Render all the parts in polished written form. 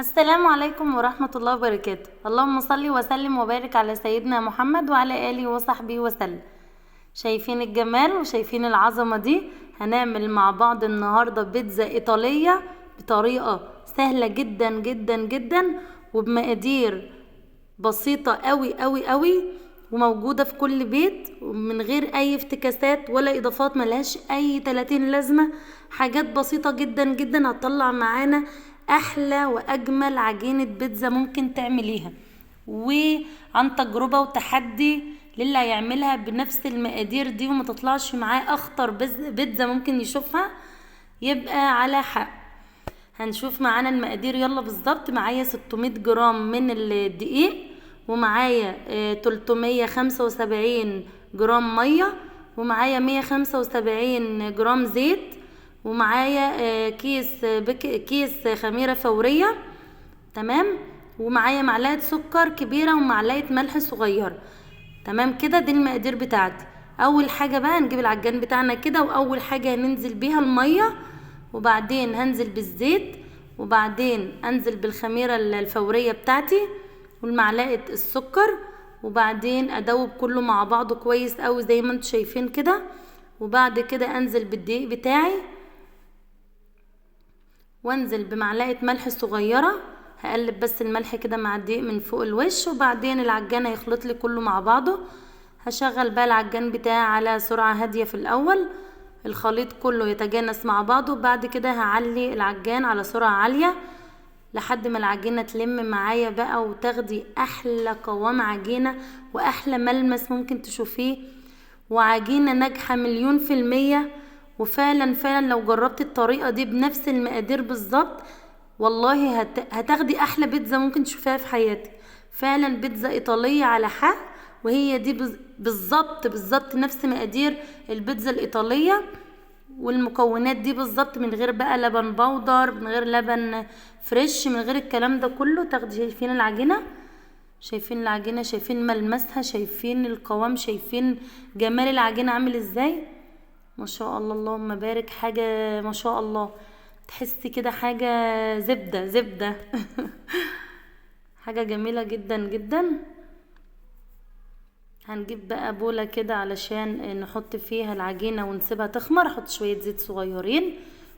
السلام عليكم ورحمة الله وبركاته. اللهم صل وسلم وبارك على سيدنا محمد وعلى آله وصحبه وسلم. شايفين الجمال وشايفين العظمة دي؟ هنعمل مع بعض النهاردة بيتزا إيطالية بطريقة سهلة جدا جدا جدا وبمقادير بسيطة قوي قوي قوي، وموجودة في كل بيت ومن غير أي افتكاسات ولا إضافات، ملهاش أي 30 لازمة. حاجات بسيطة جدا جدا هتطلع معانا أحلى وأجمل عجينة بيتزا ممكن تعمليها، وعن تجربة وتحدي للي هيعملها بنفس المقادير دي وما تطلعش معاه أخطر بيتزا ممكن يشوفها يبقى على حق. هنشوف معانا المقادير يلا بالظبط. معايا 600 جرام من الدقيق، ومعايا 375 جرام مية، ومعايا 175 جرام زيت، ومعايا كيس خميره فورية، تمام، ومعايا معلقه سكر كبيرة ومعلقة ملح صغيرة. تمام كده، دي المقادير بتاعتي. اول حاجة بقى نجيب العجان بتاعنا كده، واول حاجة هننزل بيها المية، وبعدين هنزل بالزيت، وبعدين انزل بالخميره الفورية بتاعتي والمعلقه السكر، وبعدين ادوب كله مع بعضه كويس قوي زي ما انتم شايفين كده. وبعد كده انزل بالدقيق بتاعي، وانزل بمعلقه ملح صغيرة. هقلب بس الملح كده مع الدقيق من فوق الوش، وبعدين العجان هيخلط لي كله مع بعضه. هشغل بقى العجان بتاعي على سرعة هادية في الاول، الخليط كله يتجانس مع بعضه. بعد كده هعلي العجان على سرعة عالية لحد ما العجينة تلم معايا بقى، وتاخدي احلى قوام عجينه واحلى ملمس ممكن تشوفيه، وعجينه ناجحة 1,000,000%. وفعلا فعلا لو جربتي الطريقة دي بنفس المقادير بالظبط، والله هتاخدي احلى بيتزا ممكن تشوفيها في حياتك. فعلا بيتزا ايطالية على حق، وهي دي بالظبط بالظبط نفس مقادير البيتزا الايطالية والمكونات دي بالظبط، من غير بقى لبن بودر، من غير لبن fresh، من غير الكلام ده كله. تاخدي، شايفين العجينة، شايفين العجينة، شايفين ملمسها، شايفين القوام، شايفين جمال العجينة عامل ازاي؟ ما شاء الله، اللهم بارك، حاجة ما شاء الله، تحسي كده حاجة زبدة زبدة حاجة جميلة جدا جدا. هنجيب بقى بولة كده علشان نحط فيها العجينة ونسيبها تخمر. احط شوية زيت صغيرين،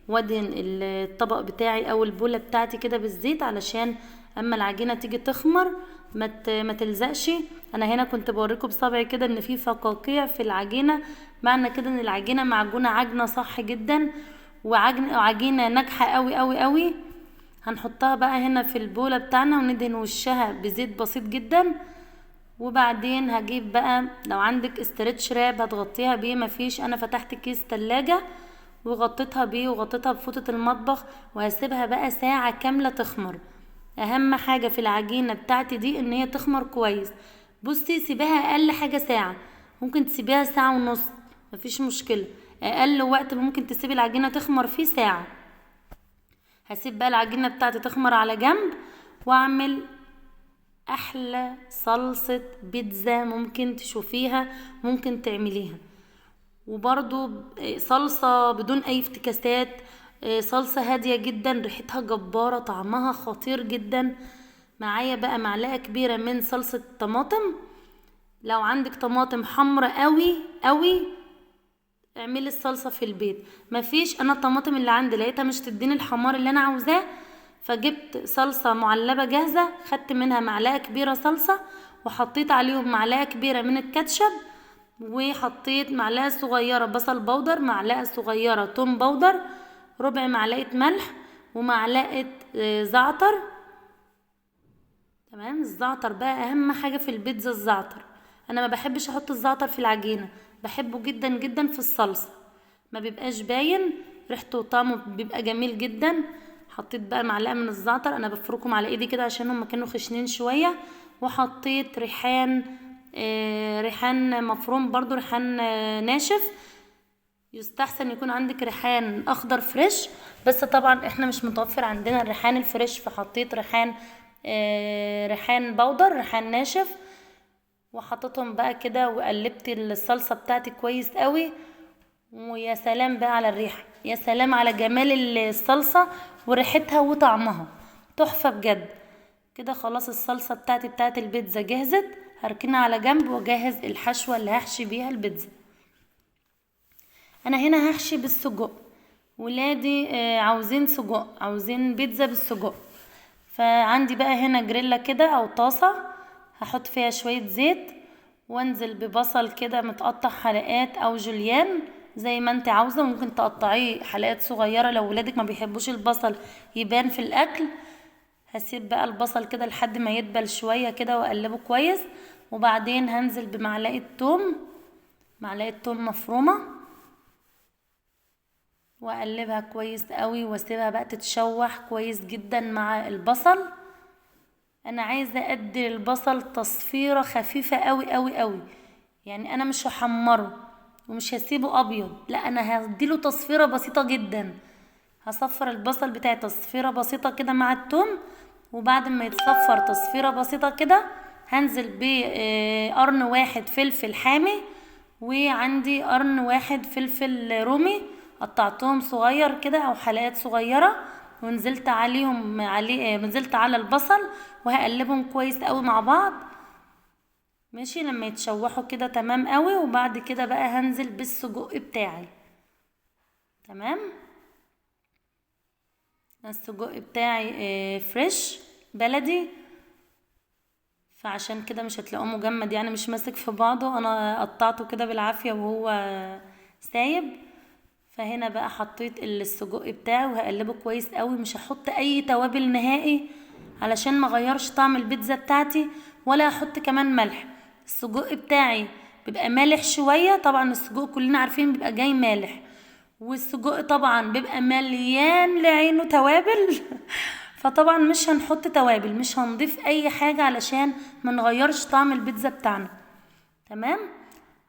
وادهن الطبق بتاعي او البولة بتاعتي كده بالزيت، علشان اما العجينة تيجي تخمر ما تلزقش. انا هنا كنت بوريكم بصبعي كده ان في فقاقيع في العجينة، معنى كده ان العجينة معجونة عجنة صح جدا، وعجينة ناجحة قوي قوي قوي. هنحطها بقى هنا في البولة بتاعنا وندهن وشها بزيت بسيط جدا. وبعدين هجيب بقى لو عندك stretch wrap هتغطيها بيه، مفيش، انا فتحت كيس تلاجة وغطيتها بيه، وغطيتها بفوطة المطبخ، وهسيبها بقى ساعة كاملة تخمر. اهم حاجة في العجينة بتاعتي دي ان هي تخمر كويس. بصي سيبها اقل حاجة ساعة، ممكن تسيبيها ساعة ونص، مفيش مشكلة. اقل وقت ممكن تسيبي العجينة تخمر فيه ساعة. هسيب بقى العجينة بتاعتي تخمر على جنب، واعمل احلى صلصة بيتزا ممكن تشوفيها، ممكن تعمليها. وبرضو صلصة بدون اي افتكاسات، صلصة هادية جدا، ريحتها جبارة، طعمها خطير جدا. معايا بقى معلقة كبيرة من صلصة طماطم. لو عندك طماطم حمرا قوي قوي اعملي الصلصة في البيت، مفيش، انا الطماطم اللي عندي لقيتها مش تديني الحمار اللي انا عاوزاه، فجبت صلصة معلبة جاهزة، خدت منها معلقة كبيرة صلصة، وحطيت عليهم معلقة كبيرة من الكاتشب، وحطيت معلقة صغيرة بصل بودر، معلقة صغيرة توم بودر، ربع معلقة ملح، ومعلقة زعتر. تمام. الزعتر بقى اهم حاجة في البيتزا، الزعتر. انا ما بحبش احط الزعتر في العجينة، بحبه جدا جدا في الصلصة، ما بيبقاش باين ريحته وطعمه بيبقى جميل جدا. حطيت بقى معلقة من الزعتر، انا بفركهم على ايدي كده عشان هم كانوا خشنين شوية. وحطيت ريحان، ريحان مفروم برضو، ريحان ناشف. يستحسن يكون عندك ريحان اخضر fresh، بس طبعا احنا مش متوفر عندنا الريحان ال fresh، فحطيت ريحان powder، ريحان ناشف. وحطيتهم بقى كده وقلبت الصلصة بتاعتي كويس قوي. ويا سلام بقى على الريحة، يا سلام على جمال الصلصة وريحتها وطعمها. تحفة بجد. كده خلاص الصلصه بتاعتي بتاعت البيتزا جهزت، هركنها على جنب واجهز الحشوه اللي هحشي بيها البيتزا. انا هنا هحشي بالسجق، ولادي عاوزين سجق، عاوزين بيتزا بالسجق. فعندي بقى هنا جريلا كده او طاسه، هحط فيها شوية زيت وانزل ببصل كده متقطع حلقات او جوليان زي ما انت عاوزه، ممكن تقطعيه حلقات صغيرة لو ولادك ما بيحبوش البصل يبان في الاكل. هسيب بقى البصل كده لحد ما يدبل شوية كده واقلبه كويس، وبعدين هنزل بمعلقه توم، معلقه توم مفرومه، واقلبها كويس قوي واسيبها بقى تتشوح كويس جدا مع البصل. انا عايزه ادي البصل تصفيره خفيفة قوي قوي قوي، يعني انا مش هحمره ومش هسيبه ابيض، لا انا هديله تصفيره بسيطة جدا. هصفر البصل بتاعي تصفيره بسيطة كده مع التوم، وبعد ما يتصفر تصفيره بسيطة كده هنزل بقرن واحد فلفل حامي، وعندي قرن واحد فلفل رومي قطعتهم صغير كده او حلقات صغيرة، ونزلت عليهم نزلت على البصل، وهقلبهم كويس قوي مع بعض. ماشي، لما يتشوحوا كده تمام قوي، وبعد كده بقى هنزل بالسجق بتاعي. تمام، السجق بتاعي فريش بلدي، فعشان كده مش هتلاقوه مجمد، يعني مش ماسك في بعضه، انا قطعته كده بالعافية وهو سايب. فهنا بقى حطيت السجق بتاعي وهقلبه كويس قوي، مش هحط اي توابل نهائي علشان ما غيرش طعم البيتزا بتاعتي، ولا هحط كمان ملح. السجق بتاعي بيبقى مالح شوية، طبعا السجق كلنا عارفين بيبقى جاي مالح، والسجق طبعا بيبقى مليان لعينه توابل فطبعا مش هنحط توابل، مش هنضيف اي حاجة علشان ما نغيرش طعم البيتزا بتاعنا. تمام،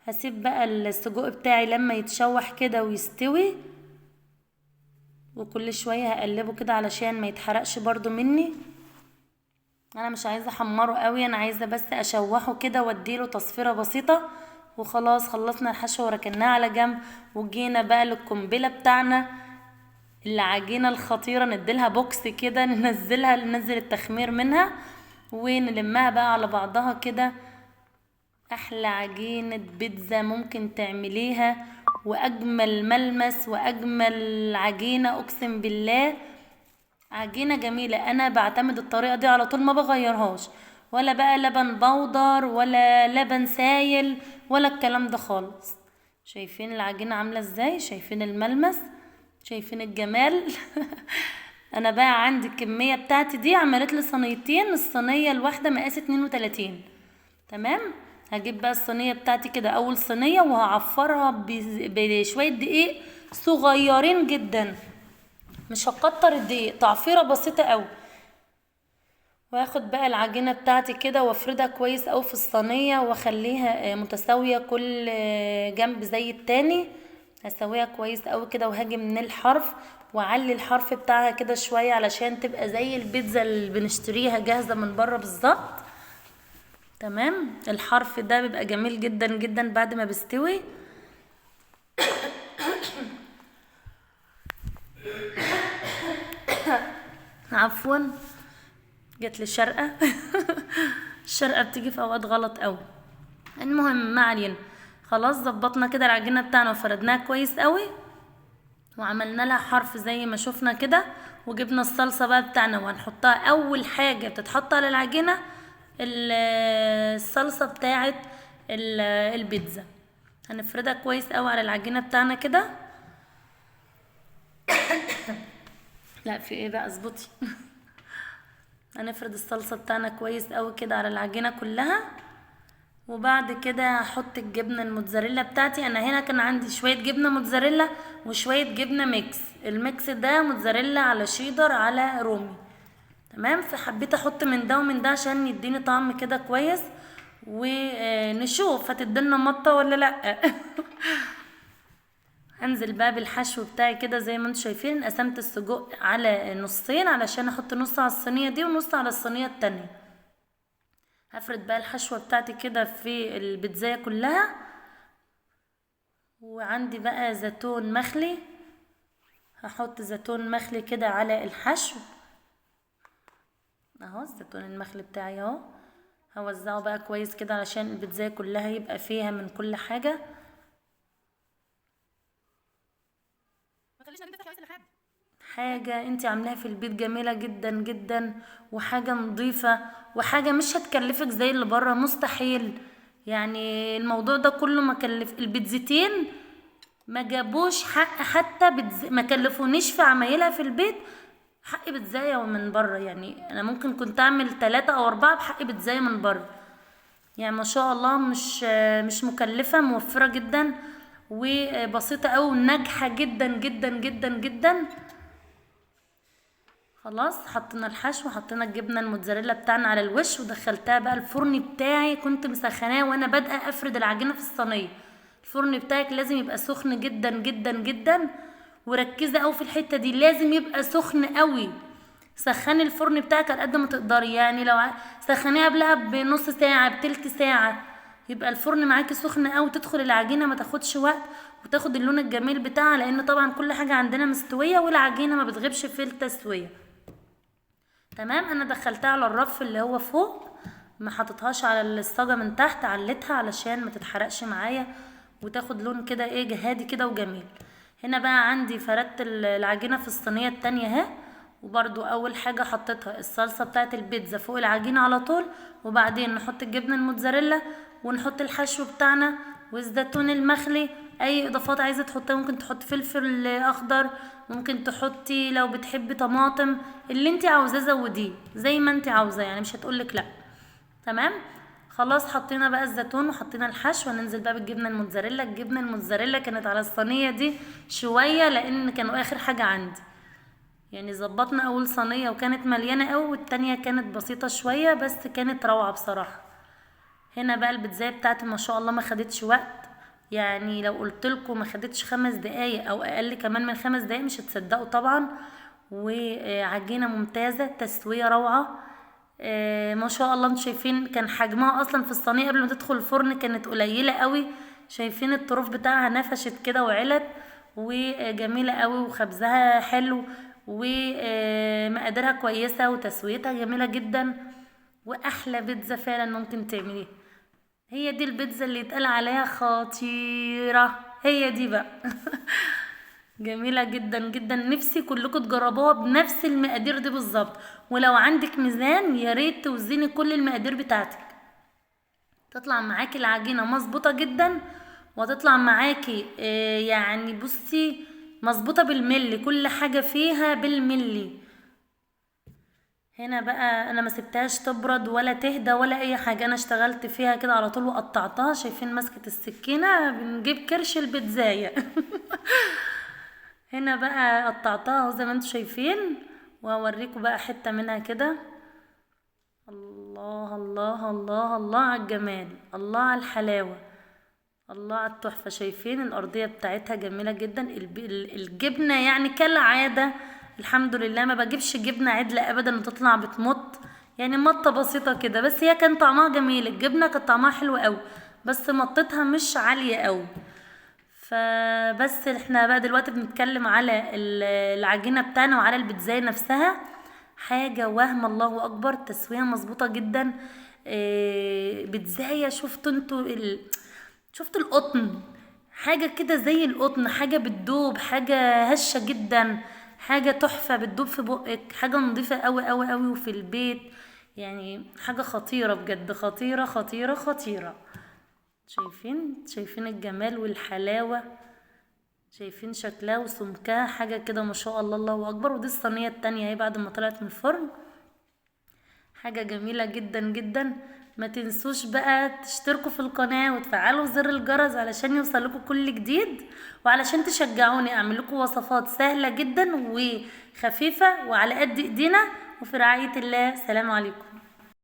هسيب بقى السجق بتاعي لما يتشوح كده ويستوي، وكل شوية هقلبه كده علشان ما يتحرقش برضو مني. انا مش عايزه احمره قوي، انا عايزه بس اشوحه كده واديله تصفيره بسيطة وخلاص. خلصنا الحشوه وركناها على جنب، وجينا بقى للقنبله بتاعنا، العجينة الخطيرة، نديلها بوكس كده، ننزلها، ننزل التخمير منها ونلمها بقى على بعضها كده. احلى عجينه بيتزا ممكن تعمليها، واجمل ملمس واجمل عجينه، اقسم بالله عجينه جميلة. انا بعتمد الطريقة دي على طول، ما بغيرهاش، ولا بقى لبن بودر ولا لبن سايل ولا الكلام ده خالص. شايفين العجينة عامله ازاي؟ شايفين الملمس؟ شايفين الجمال؟ انا بقى عندي الكمية بتاعتي دي عملت لي صينيتين، الصينية الواحدة مقاس 32. تمام، هجيب بقى الصينية بتاعتي كده، اول صينية، وهعفرها بشوية دقيق صغيرين جدا، مش هكتر الدقيق، تعفيره بسيطة قوي. واخد بقى العجينة بتاعتي كده وافردها كويس قوي في الصينية، واخليها متساوية كل جنب زي التاني. هسويها كويس قوي كده، وهاجي من الحرف واعلي الحرف بتاعها كده شوية علشان تبقى زي البيتزا اللي بنشتريها جاهزة من بره بالظبط. تمام، الحرف ده بيبقى جميل جدا جدا بعد ما بيستوي. عفوا، جت لي شرقه الشرقه بتيجي في اوقات غلط قوي. المهم ما علينا، خلاص ظبطنا كده العجينة بتاعنا وفردناها كويس قوي، وعملنا لها حرف زي ما شفنا كده، وجبنا الصلصه بقى بتاعنا وهنحطها. اول حاجة بتتحط على العجينة الصلصه بتاعه البيتزا، هنفردها كويس قوي على العجينة بتاعنا كده. لا في ايه بقى، اظبطي. هنفرد الصلصه بتاعنا كويس قوي كده على العجينة كلها، وبعد كده هحط الجبنة الموتزاريلا بتاعتي. انا هنا كان عندي شوية جبنه موتزاريلا وشوية جبنه mix، ال mix ده موتزاريلا على شيدر على رومي. تمام، فحبيت احط من ده ومن ده عشان يديني طعم كده كويس، ونشوف هتدينا مطه ولا لا. هنزل بقى بالحشو بتاعي كده زي ما انتم شايفين. قسمت السجق على نصين علشان احط نص على الصينية دي ونص على الصينية التانية. هفرد بقى الحشوه بتاعتي كده في البيتزايه كلها. وعندي بقى زيتون مخلي، هحط زيتون مخلي كده على الحشو. اهو الزيتون المخلي بتاعي اهو، هوزعه بقى كويس كده علشان البيتزا كلها يبقى فيها من كل حاجة. حاجة انت عاملاها في البيت جميلة جدا جدا، وحاجة نظيفة، وحاجة مش هتكلفك زي اللي بره مستحيل. يعني الموضوع ده كله ما كلف، البيتزتين ما جابوش حق حتى ما كلفونيش في عمايلها في البيت حق بيتزاية من بره. يعني انا ممكن كنت اعمل 3 او 4 بحق بيتزاية من بره. يعني ما شاء الله مش مكلفة، موفرة جدا وبسيطة قوي وناجحة جدا جدا جدا جدا. خلاص حطينا الحشو وحطينا الجبنة الموتزاريلا بتاعنا على الوش، ودخلتها بقى الفرن بتاعي، كنت مسخناه وانا بادئه افرد العجينة في الصينية. الفرن بتاعك لازم يبقى سخن جدا جدا جدا، وركزي قوي في الحتة دي، لازم يبقى سخن قوي. سخني الفرن بتاعك على قد ما تقدري، يعني لو سخنيه قبلها بنص ساعة بتلت ساعة يبقى الفرن معاكي سخن قوي، تدخل العجينة ما تاخدش وقت وتاخد اللون الجميل بتاعها، لان طبعا كل حاجة عندنا مستوية والعجينه ما بتغيبش في التسوية. تمام. انا دخلتها على الرف اللي هو فوق، ما حطيتهاش على الصاجه من تحت، عليتها علشان ما تتحرقش معايا وتاخد لون كده ايه هادي كده وجميل. هنا بقى عندي فردت العجينة في الصينية التانية اهي، وبرده اول حاجة حطيتها الصلصه بتاعه البيتزا فوق العجينة على طول، وبعدين نحط الجبنة الموتزاريلا ونحط الحشو بتاعنا والزيتون المخلي. اي اضافات عايزه تحطيها، ممكن تحط فلفل اخضر، ممكن تحطي لو بتحبي طماطم، اللي انت عاوزاه زوديه زي ما انت عاوزه، يعني مش هتقولك لا. تمام. خلاص حطينا بقى الزيتون وحطينا الحشو، وننزل بقى بالجبنه الموتزاريلا. الجبنة الموتزاريلا كانت على الصينية دي شوية لان كانوا اخر حاجة عندي، يعني ظبطنا اول صينية وكانت مليانة قوي، والتانية كانت بسيطة شوية بس كانت روعه بصراحة. هنا بقى البيتزا بتاعتي ما شاء الله ما خدتش وقت، يعني لو قلت لكم ما خدتش 5 دقايق او اقل كمان من 5 دقايق مش هتصدقوا طبعا. وعجينه ممتازة، تسويه روعه، ما شاء الله. انتوا شايفين كان حجمها اصلا في الصينية قبل ما تدخل الفرن كانت قليله قوي، شايفين الطروف بتاعها نفشت كده وعلت، وجميلة قوي وخبزها حلو ومقاديرها كويسة وتسويتها جميلة جدا، واحلى بيتزا فعلا ممكن تعمليها. هي دي البيتزا اللي يتقال عليها خطيرة، هي دي بقى. جميلة جدا جدا، نفسي كلكم تجربوها بنفس المقادير دي بالظبط. ولو عندك ميزان يا ريت توزني كل المقادير بتاعتك، تطلع معاكي العجينة مظبوطة جدا، وتطلع معاكي يعني بصي مظبوطة بالملي، كل حاجة فيها بالملي. هنا بقى انا ما سبتهاش تبرد ولا تهدى ولا اي حاجة، انا اشتغلت فيها كده على طول وقطعتها. شايفين مسكه السكينة، بنجيب كرش البيتزايه. هنا بقى قطعتها زي ما انتم شايفين، وهوريكم بقى حتة منها كده. الله الله الله الله على الجمال، الله على الحلاوة، الله على التحفة. شايفين الارضية بتاعتها جميلة جدا، الجبنة يعني كالعادة الحمد لله ما بجيبش جبنه عدله ابدا وتطلع بتمط، يعني مطه بسيطة كده، بس هي كان طعمها جميل. الجبنة كانت طعمها حلو قوي بس مطتها مش عالية قوي. فبس احنا بقى دلوقتي بنتكلم على العجينة بتاعنا وعلى البيتزايه نفسها. حاجة وهم، الله اكبر، تسويه مظبوطة جدا. بيتزايه، شفتوا انتوا شفتوا القطن، حاجة كده زي القطن، حاجة بتدوب، حاجة هشه جدا، حاجة تحفة بتدوب في بقك، حاجة نظيفة قوي قوي قوي وفي البيت، يعني حاجة خطيرة بجد، خطيرة خطيرة خطيرة. شايفين الجمال والحلاوه، شايفين شكلها وسمكها، حاجة كده ما شاء الله، الله اكبر. ودي الصينية التانية اهي بعد ما طلعت من الفرن، حاجة جميلة جدا جدا. ما تنسوش بقى تشتركوا في القناة وتفعلوا زر الجرس علشان يوصلكوا كل جديد، وعلشان تشجعوني اعمل لكم وصفات سهلة جدا وخفيفة وعلى قد ايدينا. وفي رعاية الله، سلام عليكم.